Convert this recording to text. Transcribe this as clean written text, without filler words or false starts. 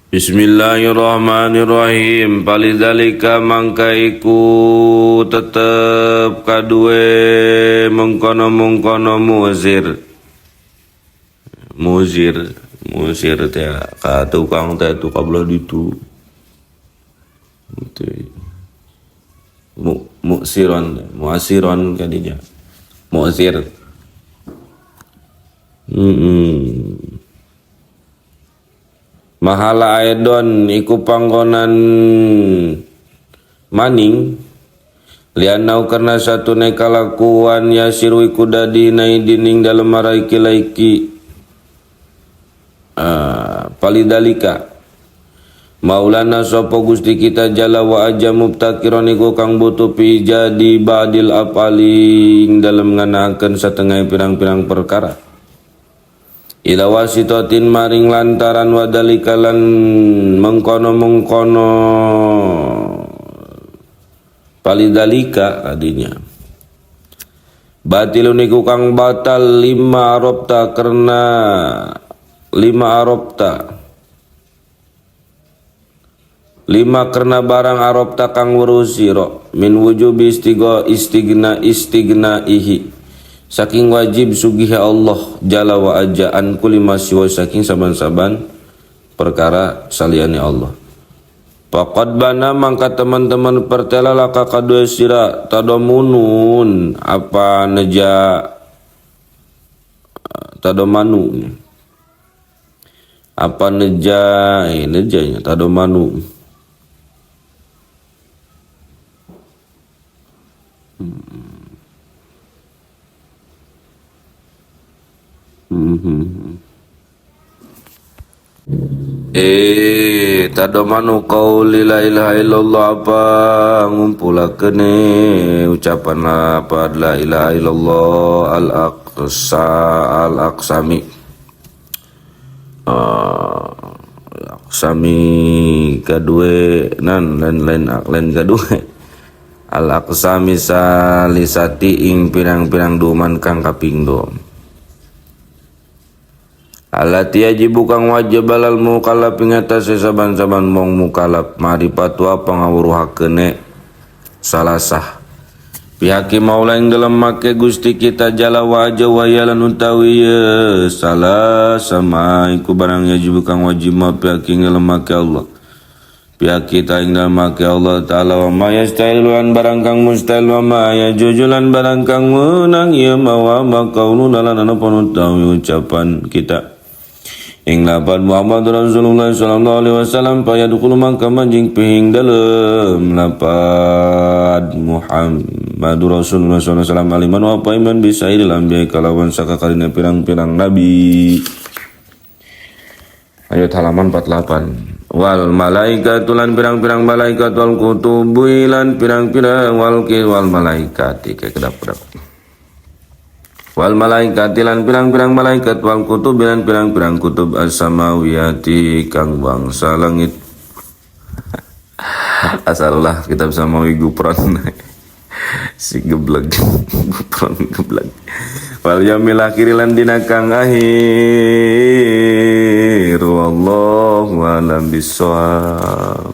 Bismillahirrahmanirrahim. Palidzalika mangka iku tetep kaduwe mengkono-mengkono muzir. Muzir, muzir teh ka tukang teh tu kabelah ditu. Itu. Muksiron, muasiron kadinya. Muksir. Mahala aidon iku panggonan maning lianau karena satu kalakuan yasiru iku dadi naidining dalem maraiki laiki palidalika Maulana sapa Gusti kita jala wa aja mubtakiron iku kang butuh pi jadi ba'dil afali ing dalem nganakaken satengah pirang-pirang perkara ila wasitatin maring lantaran wadalika lan mengkono-mengkono palidalika tadinya batilun iku kang batal lima arobta karena lima arobta lima karena barang arobta kang weruh sira min wujubi istigo istigna istigna ihi saking wajib sugih Allah jalla wa aja an kulli ma siwa saking saban-saban perkara saliyane Allah. Faqad bana mangka teman-teman pertela laka kadue sira tadomunun apa neja tadomanu apa neja nejanya tadomanu. Tadomanu qauli la ilaha illallah apa ngumpulakeun ucapan apa la ilaha illallah al aqsa al aqsami aqsami kadue nan lain-lain lain kadue al aqsami salisati ing pirang-pirang duman kang kaping do alati yajibu kang wajib alal mukallaf ing atase saban-saban wong mukallaf marifatu pangawruhakene salasah pihaki maula ing dalem make Gusti kita jala wa aja wa yalan utawi salah sama iku barang yajibu kang wajib ma pihaki ing dalem make Allah pihak kita ing dalem make Allah taala wa ma yastahilu barang kang mustahil wa ma yajujulan barang kang menang ya ma wa ma qauluna lan ana utawi ucapan kita ing lapan Muhammad Rasulullah sallallahu alaihi wasallam payadkhulu mangka manjing ping dalem lapan Muhammad Rasulullah sallallahu alaihi wasallam aliman wa apa iman bisairil anbiya kalawan sakakalina pirang-pirang nabi. Ayat halaman 48. Wal malaikatu lan pirang-pirang malaikat wal kutubu lan pirang-pirang wal wal malaikati kedap-kedap. Wal malaikati lan pirang-pirang malaikat wal kutub lan pirang-pirang kutub as-samawiyati kang bangsa langit. Asalah kitab samawi gupron. Si geblek gupron geblek. Wal yaumil akhir lan dina kang akhir. Wallahu a'lam bissawab.